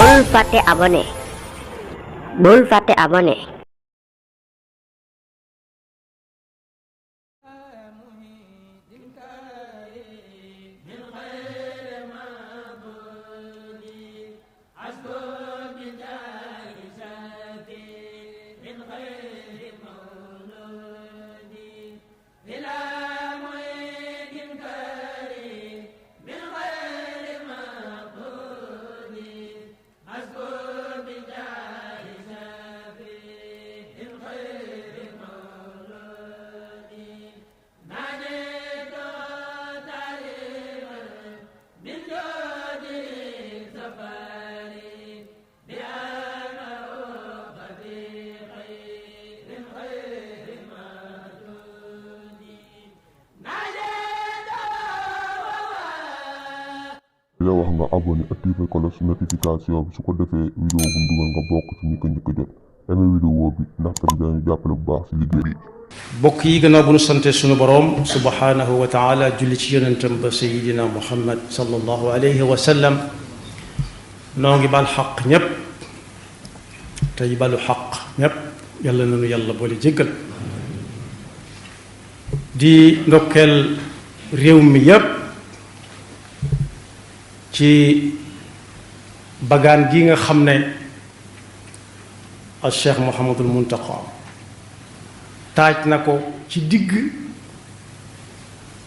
bul fàtte abonné la wax nga abonné activé ko notification bi su ko defee vidéo bu dugal nga bokk ci ñi ko njëkk a jot aimé vidéo bi ndax tam dañu jàppale bu baax ci liggéey bi. bokk yi gannaaw bu nu sante sunu boroom subhanahu wa taala julli ci yonentam ba sayidina muhammad sallallahu alayhi wa sallam noo ngi bal xaq ñépp tey balu xaq ñépp yàlla nanu yàlla boole jéggal di ndokkeel réew mi yépp ci bagaan gi nga xam ne al cheikh Mouhamadul Muntaqa taaj na ko ci digg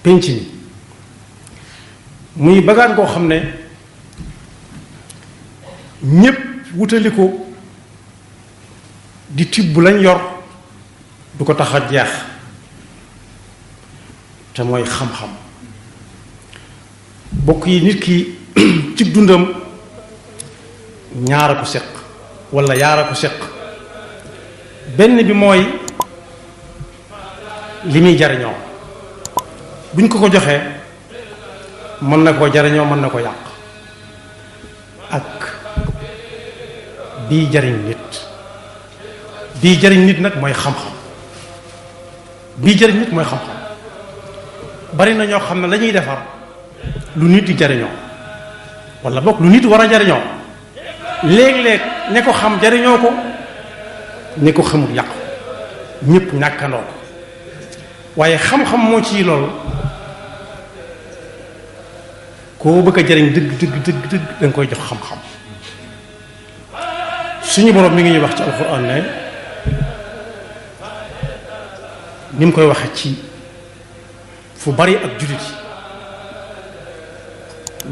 pénc mi muy bagaan koo xam ne ñépp wutali ko di tibb lañ yor du ko tax a jeex te mooy xam-xam bokk yi nit ki ci dundam ñaara ko seq walla yaara ko seq benn bi mooy li muy jariñoo buñ ko joxee mën na koo jariñoo mën na ko yàq ak bii jariñ nit nag mooy xam-xam bii jariñ nit mooy xam-xam bari na ñoo xam ne lañuy defar lu nit di jariñoo walla bokk lu nit war a jariñoo léeg-léeg ña ko xam jariñoo ko ña ko xamul yàqu ñépp ñàkkandoo ko waaye xam-xam moo ci loolu koo bëgg a jariñ dëgg danga koy jox xam-xam suñu boroom mi ngi ñuy wax ci alxuraan ne ni mu koy waxe ci fu bari ak jullit yi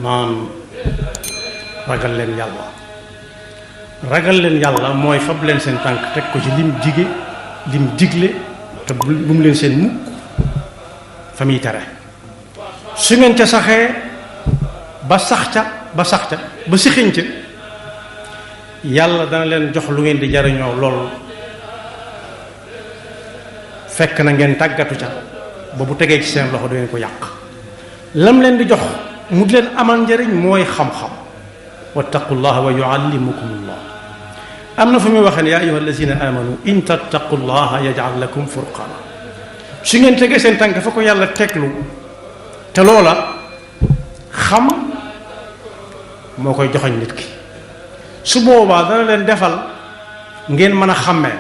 naan ragal leen yàlla mooy fab leen seen tànk teg ko ci lim digle te bu mu leen seen mukk fa muy tere su ngeen ca saxee ba sax ca ba sixiñ ca yàlla dana leen jox lu ngeen di jariñoo lool fekk na ngeen tàggatu ca ba bu tegee ci seen loxo du ngeen ko yàq lam leen di jox mu di leen amal njariñ mooy xam-xam wattaqullaha wa yuallimukumullah am na fu muy waxee ne yaa ayyuha allazina amanu in tattaqullaha yaj'al lakum furqana su ngeen tegee seen tànk fa ko yàlla teglu te loola xam moo koy joxoñ nit ki su boobaa dana leen defal ngeen mën a xàmmee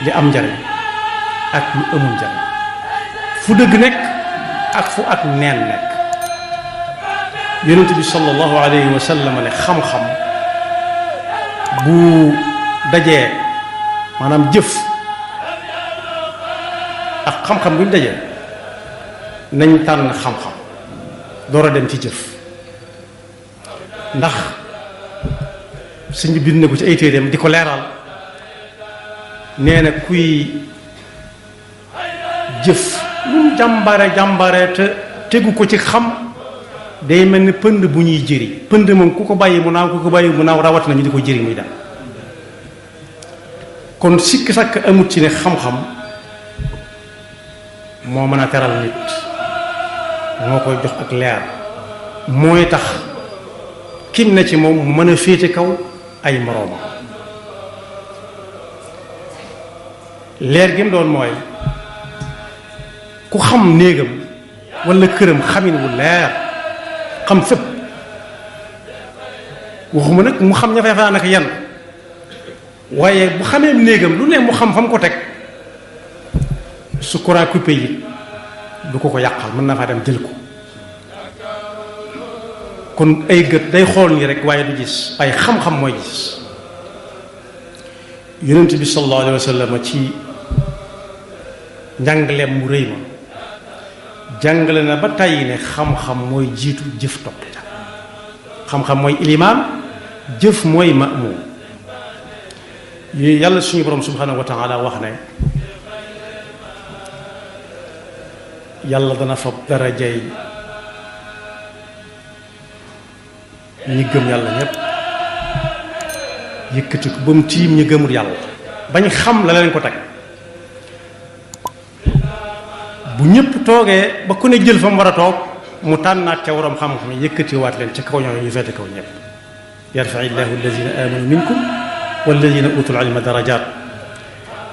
li am njariñ ak lu amul njariñ fu dëgg nekk ak fu ak neen nekk yonent bi sallallahu alayhi wa sallam ne xam-xam bu dajee maanaam jëf ak xam-xam bu ñu dajee nañ tànn xam-xam door a dem ci jëf ndax sëñ bi bind na ko ci ay téereem di ko leeral nee na kuy jëf lu mu jàmbare te tegu ko ci xam day mel ni pënd bu ñuy jëri pënd moom ku ko bàyyi mu naaw rawat na ñu di ko jëri muy dem kon sikk sàkk amut ci ne xam-xam moo mën a teral nit moo koy jox ak leer mooy tax kim na ci moom mu mën a féete kaw ay moroomam leer gi mu doon mooy ku xam néegam walla këram xamin wu leer xam fépp waxuma nag mu xam ña fay fanaan ak yan waaye bu xamee néegam lu ne mu xam fa mu ko teg su courant coupé yi du ko yàqal mën naa faa dem jël ko kon ay gët day xool nii rek waaye du gis ay xam-xam mooy gis yonent bi sallallahu alayhi wa sallam ci njàngaleem mu rëy ma jàngale na ba tàyyi ne xam-xam mooy jiitu jëf topp ca xam-xam mooy ilimaan jëf mooy ma'muum yàlla suñu borom subhanahu wa taala wax ne yàlla dana fab darajay ñi gëm yàlla ñépp yëkkati ko ba mu tiim ñi gëmul yàlla bañ xam la leen ko teg bu ñëpp toogee ba ku ne jël fa mu war a toog mu tànnaat ca waroom xam-xam yëkkatiwaat leen ca kaw ñoo ñu fete kaw ñëpp yarfa illahu alladina amanu minkum walladina utul ilma darajat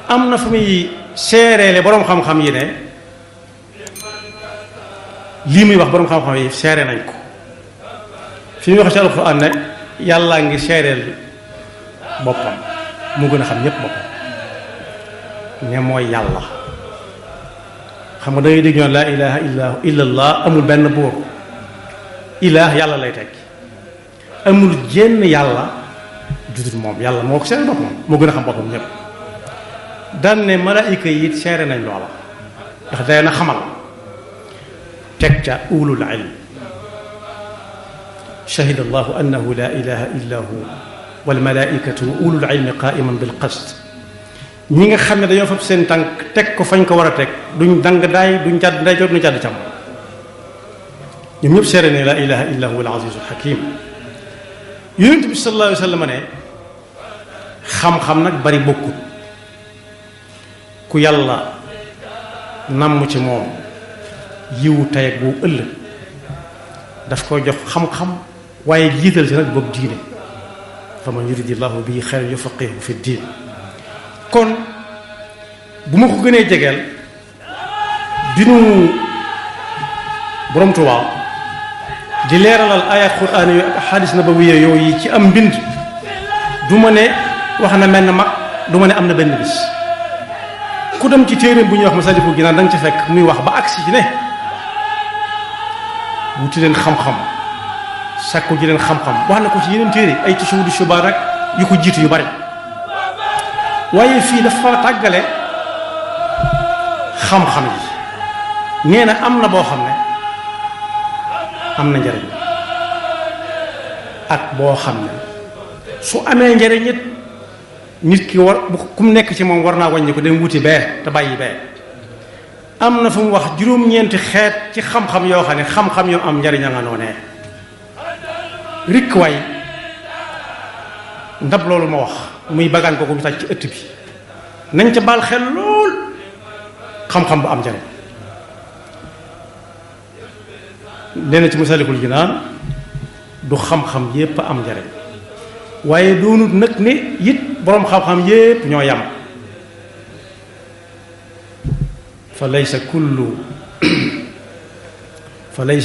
am na fu muy seereele boroom xam-xam yi ne lii muy wax boroom xam-xam yi seere nañ ko fi muy wax ci alquran ne yàllaa ngi seereel boppam mu gën a xam ñépp boppam ne mooy yàlla xam nga da ngay dégg ñoon laa ilaha illa allah amul benn buur ilaah yàlla lay tekki amul jenn yàlla judut moom yàlla moo ko seere boppam moo gën a xam boppam ñépp daan ne malaayika yi it seere nañ loola ndax day na xamal teg ca ulul ilm shahida allahu annahu la ilaha illa hu wal malaikatu wa ulul ilmi qaiman bil qist ñi nga xam ne dañoo fab seen tànk teg ko fañ ko war a teg duñ dang daay duñ jàdd nday jot duñ jàdd cam ñoom ñëpp seere ne la ilaha illa huwa al azizul hakim yonent bi sallallahu alayhi wa sallam ne xam-xam nag bari bokkut ku yàlla namm ci moom yiwu tey ak boobu ëllëg daf koy jox xam-xam waaye jiital ci nag boobu diine fa man yuridillahu bihi xayran yufaqihu fi diin kon bu ma ko gënee jegeel bi nu borom Tuubaa di leeralal ayat quraan yooyu ak xadis nabawiyya yooyu ci am mbind du ma ne wax na mel na mag du ma ne am na benn bis ku dem ci téeréem bu ñuy wax Masaalikul Jinaan da nga ci fekk muy wax ba agsi ci ne wuti leen xam-xam sàkku ji leen xam-xam wax na ko ci yeneen téere ay Tashawudu Shubaan rek yu ko jiitu yu bari waaye fii dafa tàggale xam-xam yi nee na am na boo xam ne am na njariñ ak boo xam ne su amee njariñ it nit ki war bu ku mu nekk ci moom war naa wàññi ko dem wuti bee te bàyyi bee am na fu mu wax juróom-ñeenti xeet ci xam-xam yoo xam ne xam-xam yoo am njariñ a nga noonee rikk waay ndab loolu ma wax muy bagaan ko ñu tàj ci ëtt bi nañ ca baal xel lool xam-xam bu am njariñ nee na ci Masaalikul Jinaan du xam-xam yépp am njariñ waaye doonut nag ne it boroom xam-xam yépp ñoo yam fa laysa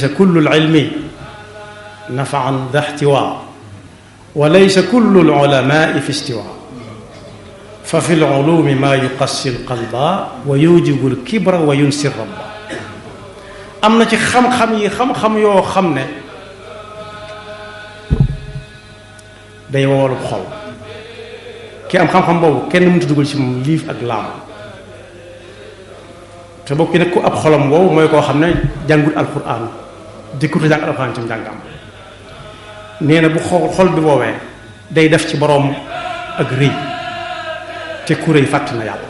kullu al-ilmi nafa'an dha ihtiwa wa laysa kullu al-ulama'i fi istiwa fa fi al-ulumi ma yuqassi al-qalba wa yujibu al-kibra wa yunsi rabba am na ci xam-xam yi xam-xam yoo xam ne day wowalub xol ki am xam-xam boobu kenn mënut a dugal ci moom liif ak laam te bokk nag ku ab xolam wow mooy koo xam ne jàngul alquran dikkut a jàng alquran ci njàngam nee na bu xol bi woowee day def ci boroom ak rëy te ku rëy fàtt na yàlla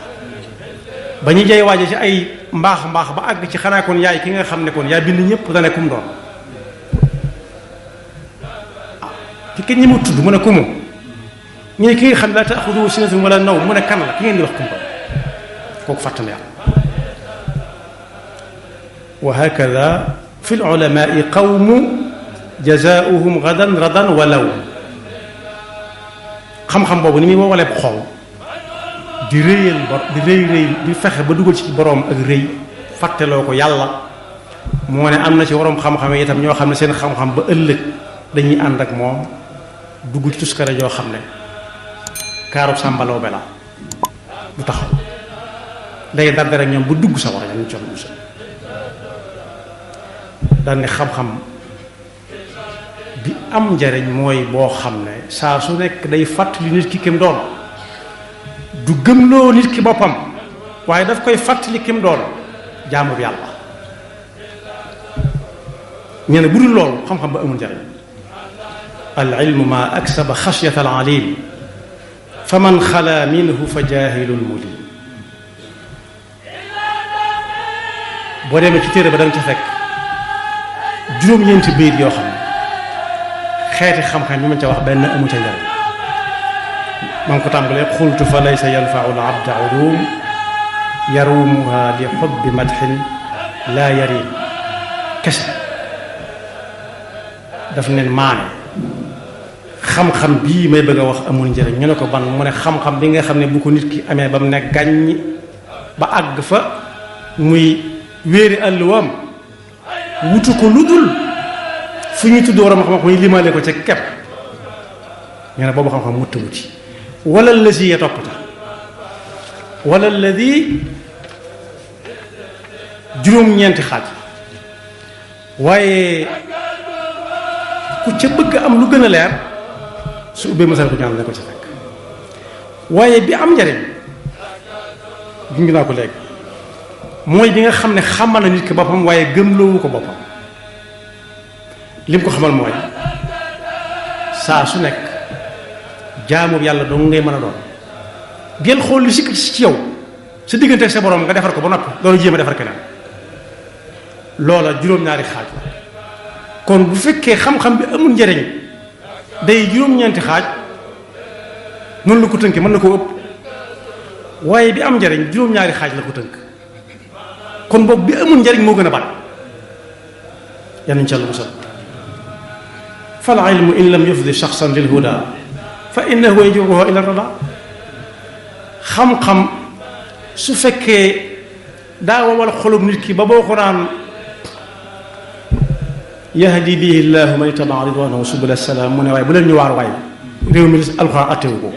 ba ñu jay waaje ci ay mbaax ba àgg ci xanaa kon yaay ki nga xam ne kon yaa bind ñëpp dane kum doon ki kenn ñi mu tudd mu ne ku mu ñu ne ki nga xam ne laa taaxuduhu sinatun wala nawm mu ne kan la ki ngeen di wax kum doon kooku fàtt na yàlla wa hakada fi al-ulama'i qawmu jazaa'uhum gadan radan walaw xam-xam boobu ni muy woowalee xol di rëyal di rëy di fexe ba dugal ci boroom ak rëy fàtteloo ko yàlla moo ne am na ci waroom xam-xam itam ñoo xam ne seen xam-xam ba ëllëg dañuy ànd ak moom dugg ci tuskare joo xam ne kaarub sàmbaloo be la du taxaw day darde rek ñoom bu dugg sa war a ñu cox musa daan ne xam-xam bi am njariñ mooy boo xam ne saa su nekk day fàttali nit ki kim doon du gëmloo nit ki boppam waaye daf koy fàttali kim doon jaamu bi yàlla ñu ne bu dul loolu xam-xam ba amul njariñ al ilmu ma aksaba xashyata al alim fa man xala minhu fa jaahilul mulim boo demee ci téere ba da nga ca fekk juróom-ñeenti bayit yoo xam ne xeeti xam-xam bi ma ca wax benn amu ca njariñ maa ngi ko tàmbalee xultu fa laysa yanfau al abda ulum yarumuha li xubbi madxin laa yarim kese daf neen maane xam-xam bii may bëgg a wax amul njëriñ ñu ne ko ban mu ne xam-xam bi nga xam ne bu ko nit ki amee ba mu ne gàññ ba àgg fa muy wéeri àlluwaam wutu ko lu dul fu ñu tudd waram xam-xam muy limaale ko ca kepp ñu ne boobu xam-xam mutta wuti wala la si ya toppata wala la di juróom-ñeenti xaaj waaye ku ca bëgg am lu gën a leer su ubbee masal ko ñaan ne ko ca fekk waaye bi am njariñ jungi naa ko léegi mooy bi nga xam ne xamal na nit ki boppam waaye gëmloowu ko boppam lim ko xamal mooy saa su nekk jaamu yàlla dong ngay mën a doon gel xool lu sikk ci yow sa diggante sa borom nga defar ko ba noppi loolu jéem a defar keneen loola juróom-ñaari xaaj la kon bu fekkee xam-xam bi amul njariñ day juróom-ñeenti xaaj noonu la ko tënkee mën na koo ëpp waaye bi am njariñ juróom-ñaari xaaj la ko tënk kon boobu bi amul njariñ moo gën a bari yal nañu ca la musal fal ilmu in lam yufdi shaxsan lil huda fa innahu yajuruhu ila rada xam-xam su fekkee daa wawal xolub nit ki ba boo ko naan yahdi bihi llahu man ittaba ridwanahu subula salaam mu ne waaye bu leen ñu waar waay réew mi alxuraan attewu ko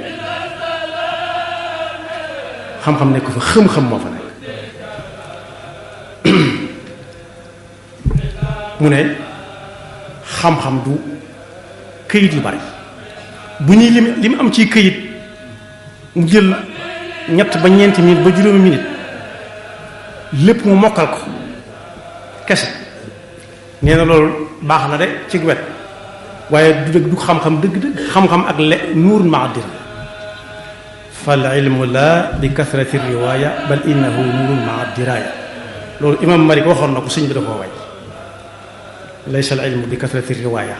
xam-xam nekk fa xam-xam moo fa nekk mu ne xam-xam du këyit yu bari bu ñuy li mu am ci këyit mu jël ñett ba ñeenti minute ba juróomi minute lépp mu mokkal ko kese nee na loolu baax na de ci wet waaye du dëgg du xam-xam dëgg-dëgg xam-xam ak le nuur maadir fal ilmu la bi kasrati riwaya bal innahu nuurun maa diraya loolu imam Malik waxoon na ko sëñ bi da koo way laysa al ilmu bi kasrati riwaya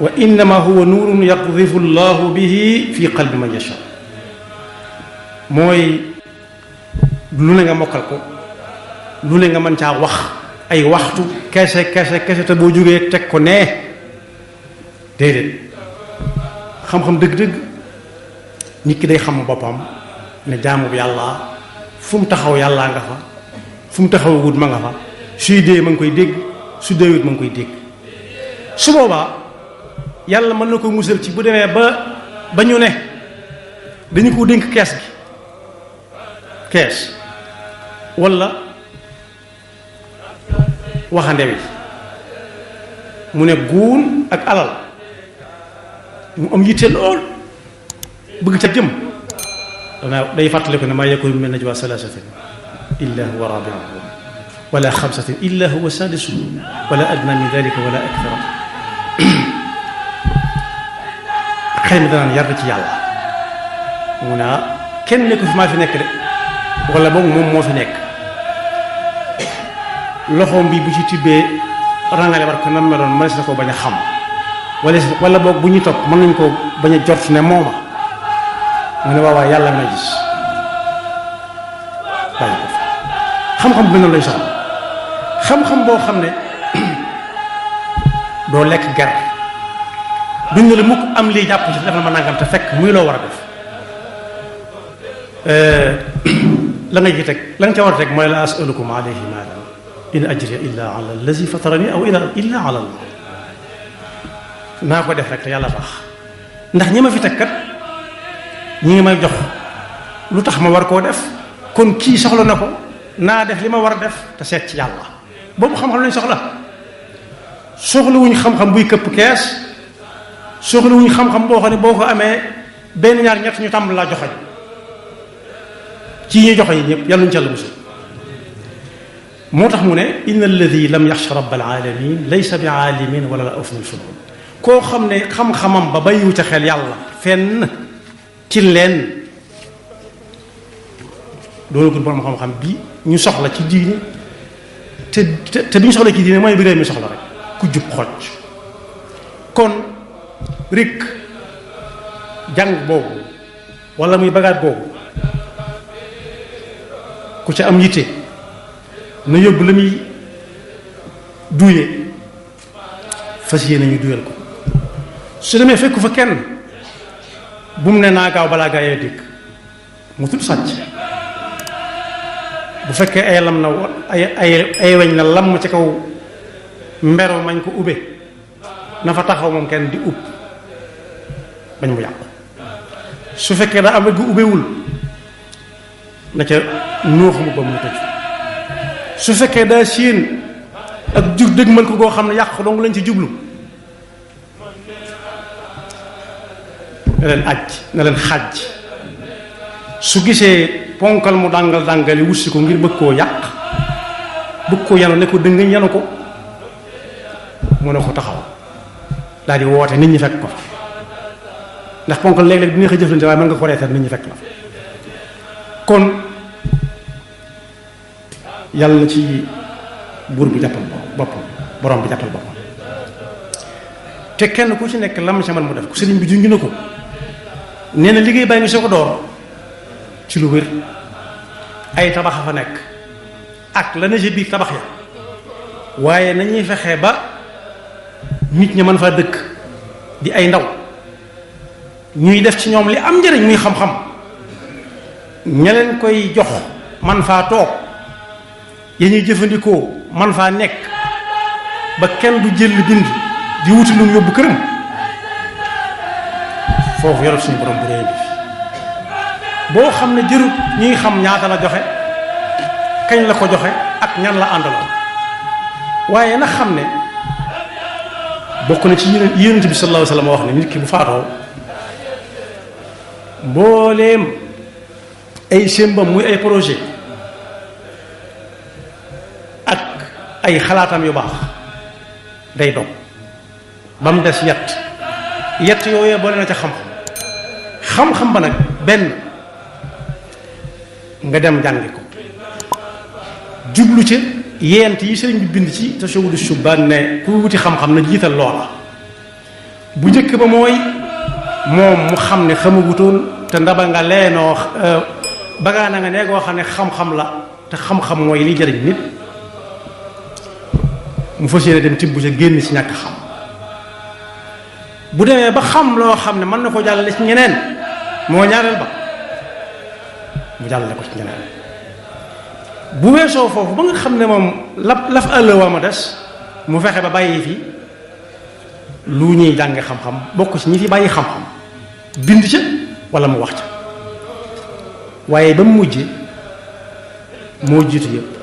wa innama huwa nuurun yaqdifu llahu bihi fi qalbi man yasha mooy lu ne nga mokkal ko lu ne nga mën caa wax ay waxtu kese te boo jógee teg ko nee déedéet xam-xam dëgg-dëgg nit ki day xam boppam ne jaamu bi yàlla fu mu taxaw yàllaa nga fa fu mu taxaw wut ma nga fa suy dee ma ngi koy dégg su deewut ma ngi koy dégg su boobaa yàlla mën na ko musal ci bu demee ba ñu ne dañu ko dénk kees walla waxande wi mu ne guun ak alal mu am yitte lool bëgg ca jëm day fàttali ko ne maa yakunu min najwa salaasatin illa huwa rabi'uhum wala xamsatin illa huwa sadisuhum wala adna min dalika wala akthara xëy na danaan yar ci yàlla mu ne kenn nekku fi maa fi nekk de wala boog moom moo fi nekk loxoom bi bu ci tibbee rangale war ko nam meloon mënees na ko bañ a xam wala boog bu ñu topp mën nañ ko bañ a jot ne mooma mu ne waawaa yàlla na gis bàyyi ko xam-xam bi noonu lay soxla xam-xam boo xam ne doo lekk ger duñ ne la mukk am lii jàpp ci defal ma nangam te fekk muy loo war a def la nga ci teg la nga ca war a teg mooy la asalukum alayhi maalan in ajriya illa ala allazi fatarani aw illa ala allah naa ko def rek te yàlla tax ndax ñi ma fi teg kat ñi ngi may jox lu tax ma war koo def kon kii soxla na ko naa def li ma war a def te seet ci yàlla boobu xam-xam lañ soxlawuñ xam-xam buy këpp kees soxlawuñ xam-xam boo xam ne boo ko amee benn ñaar ñett ñu tàmbali laa joxañ ci ñuy joxe yi ñëpp yàlla ñu ci yàlla musul moo tax mu ne inna alladi lam yaxsha rabbal alamin laysa bi aalimin wala la awfnul funun koo xam ne xam-xamam ba bàyyiwu ca xel yàlla fenn ci leen doonagul borom xam-xam bi ñu soxla ci diine te duñu soxla ci diine mooy bi réew mi soxla rek ku jub xocc kon rek jàng boobu wala muy bagaat boobu ku ca am yitte na yóbbu la muy duye fas yéene ñu duyal ko su demee fekku fa kenn bu mu ne naa gaaw balaa gaa yee dikk mu tudd sàcc bu fekkee ay lam na ay weñ na lam ci kaw mbero mañ ko ube na fa taxaw moom kenn di ub bañ mu yàqu su fekkee daa am rek gu ubewul na ca nuux mu ba mu tëj su fekkee daa séen ak jug dëgmal ko goo xam ne yàq dong lañ ci jublu na leen aj na leen xaj su gisee ponkal mu dàngal dàngali wutsi ko ngir bëgg koo yàq bëgg koo yanu ne ko dëngañ yanu ko mu ne ko taxaw daal di woote nit ñi fekk ko fa ndax ponkal léeg-léeg dina xa jëflante waaye mën nga ko reetal nit ñi fekk la fa kon yàlla na ci buur bi jàppal boppam borom bi jàppal boppam te kenn ku ci nekk lam sa man mu def ko sëriñ bi junj na ko nee na liggéey baa ngi soo ko door ci lu wér ay tabax a fa nekk ak la na ci biir tabax ya waaye nañuy fexe ba nit ñi mën faa dëkk di ay ndaw ñuy def ci ñoom li am njëriñ muy xam-xam ña leen koy jox man faa toog ya ñuy jëfandikoo man faa nekk ba kenn du jël bind di wuti lu mu yóbbu këram foofu yorut suñu borom bu réy bi boo xam ne jërut ñuy xam ñaata la joxe kañ la ko joxe ak ñan la àndaloon waaye na xam ne bokk na ci yonent bi sallallahu alayhi wa sallam wax ne nit ki bu faatoo mbooleem ay sémbam muy ay projet ak ay xalaatam yu baax day dog ba mu des yett yooyee boole na ca xam-xam ba nag benn nga dem jàngi ko jublu ca yent yi sëriñ bi bind ci tasawudu subaan ne ku wuti xam-xam na jiital loola bu njëkk ba mooy moom mu xam ne xamagutoon te ndaba nga leenoo bagaana nga neegoo xam ne xam-xam la te xam-xam mooy li jëriñ nit mu fas yéene dem tibb ca génn ci ñàkk xam bu demee ba xam loo xam ne mën na ko jàllale ci ñeneen moo ñaareel ba mu jàllale ko ci ñeneen bu weesoo foofu ba nga xam ne moom laf àllëwaa ma des mu fexe ba bàyyi fi lu ñuy jànge xam-xam bokk ci ñi fi bàyyi xam-xam bind ca wala mu wax ca waaye ba mu mujje moo jiitu yëpp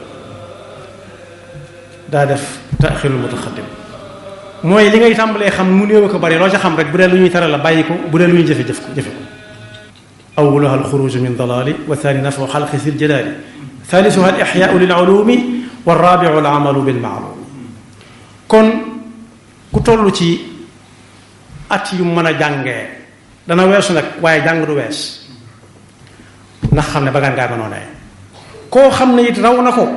daa def taxilul mutaxaddim mooy li ngay tàmbalee xam mu néew ko bari loo ca xam rek bu dee lu ñuy tere la bàyyi ko bu dee lu ñuy jëfe ko awwaluha alxuruju min dalaali wa thani nafu xalqi sil jalaali thaalisuha al ixyaau lil ulumi wa raabiu al amalu bil maalum kon ku toll ci at yu mën a jàngee dana weesu nag waaye jàng du wees ndax xam ne bagaan ngaa ko noonee koo xam ne it raw na ko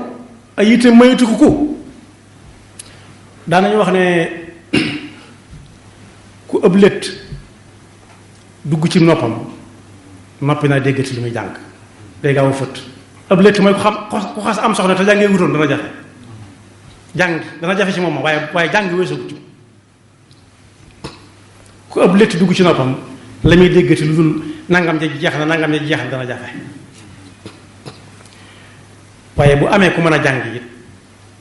ay itte maytu ko daanañu wax ne ku ëpp létt dugg ci noppam noppi naa déggati li muy jàng day gaaw a fët ëpp létt mooy ku xas am soxna te jàngee wutoon dana jafe dana jafe ci moom waaye jàng weesu ci ku ëpp létt dugg ci noppam la muy déggati lu dul nangam ja jeex na nangam ja jeex na dana jafe waaye bu amee ku mën a jàng it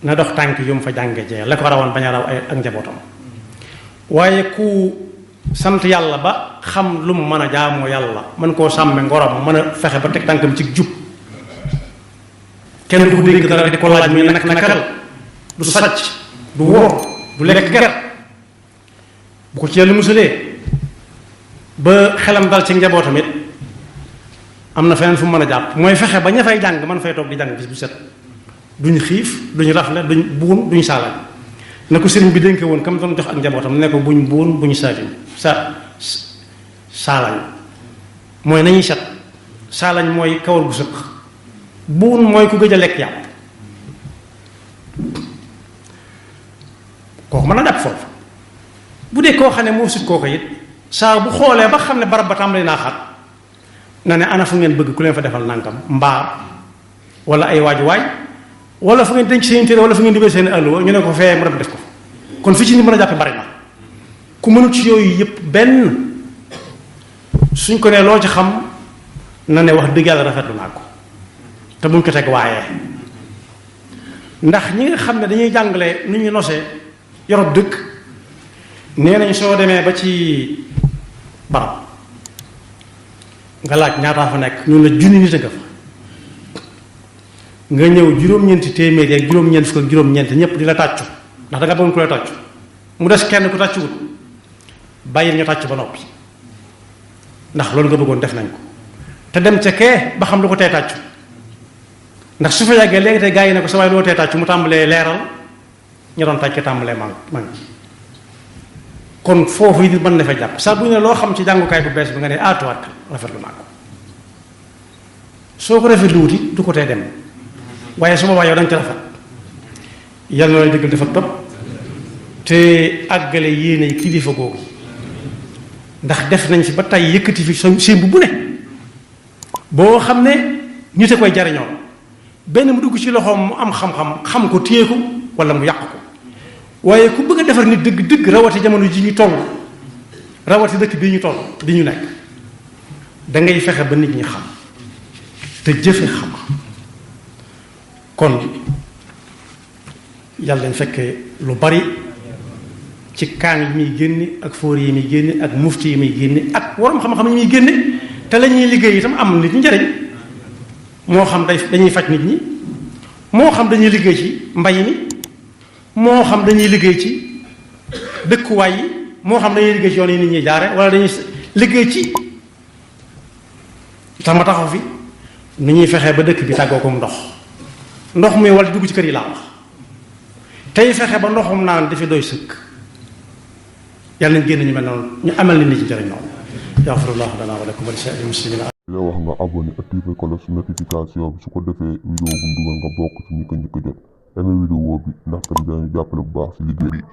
na dox tànk yu mu fa jànge jee la ko rawoon bañ a raw ak njabootam waaye ku sant yàlla ba xam lu mu mën a jaamoo yàlla mën koo sàmme ngorom mën a fexe ba teg tànkam ci jub kenn du ko dégg dara di ko laaj muy nak nakal du sàcc du wóor du lekk ger bu ko ci yàlla musalee ba xelam dal ci njabootam it am na feneen fu mu mën a jàpp mooy fexe ba ña fay jàng man fay toog di jàng bis bu set duñ xiif duñ rafle duñ buun duñ saalañ na ko sëriñ bi dénke woon kam doon jox ak njabootam ne ko buñ buun buñ saaliñ saalañ mooy nañuy set saalañ mooy kawar gu sëq buun mooy ku gëj a lekk yàpp kooku mën a jàpp foofu bu dee koo xam ne moo sut kooku it saa bu xoolee ba xam ne barab ba tàmbali naa xat na ne ana fu ngeen bëgg ku leen fa defal nangam mbaar wala ay waajuwaay wala fu ngeen denc seen téere wala fu ngeen dugal seen alluwa ñu ne ko fee mu dem def ko kon fi ci ni mën a jàppe bari na ku mënut ci yooyu yëpp benn suñ ko nee loo ci xam na ne wax dëgg yàlla rafetlu naa ko te buñ ko teg waaye ndax ñi nga xam ne dañuy jàngale nu ñu nosee yorob dëkk nee nañ soo demee ba ci barab nga laaj ñaataa fa nekk ñun la junni nit a nga fa nga ñëw juróom-ñeenti téeméer ak juróom-ñeent fukk ak juróom-ñeent ñëpp di la tàccu ndax da nga bëggoon ku la tàccu mu des kenn ku tàccuwut bàyyil ñu tàcc ba noppi ndax loolu nga bëggoon def nañ ko te dem ca kee ba xam lu ko tee tàccu ndax su fa yàggee léegi tey gaa yi ne ko sa waay loo tee tàccu mu tàmbalee leeral ñu doon tàcc tàmbalee man kon foofu yi mën na fa jàpp sax bu ñu ne loo xam ci jàngukaay bu bees bi nga ne tuwaat rafetlu naa ko soo ko rafetlu wuti du ko tee dem waaye su boobaa yow dañ ci rafet yal na la dëggal dafa topp te àggale yéene kilifa googu ndax def nañ fi ba tey yëkkati fi simb bu ne boo xam ne nit a koy jariñoo benn mu dugg ci loxoom mu am xam-xam xam ko téye ko wala mu yàq ko waaye ku bëgg a defar nit dëgg dëgg rawati jamono ji ñu toll rawati dëkk bii ñu toll di ñu nekk da ngay fexe ba nit ñi xam te jëfe xam kon yàlla dañ fekkee lu bari ci kaan yi muy génne ak fóor yi muy génne ak mufti yi muy génne ak waroom xam-xam yi muy génne te la ñuy liggéey itam am nit ñi njariñ moo xam dañuy faj nit ñi moo xam dañuy liggéey ci mbay mi moo xam dañuy liggéey ci dëkkuwaay yi moo xam dañuy liggéey ci yoon yi nit ñi jaare wala dañuy liggéey ci tax ma taxaw fi ni ñuy fexee ba dëkk bi tàggoo ko ndox muy wal dugg ci kër yi laa wax tey fexe ba ndoxum naan dafa doy sëkk yàlla nañ génn ñu mel noonu ñu amal nit ñi ci njëriñ noonu yaxfirullahu lana wa lakum wa li saa'iril muslimina la wax nga abonné activé cloche notification bi su ko defee vidéo bu dugal nga bokk ci ñi ko njëkk a jot aimé vidéo bi ndax tamit dañu jàppale bu baax ci liggéey bi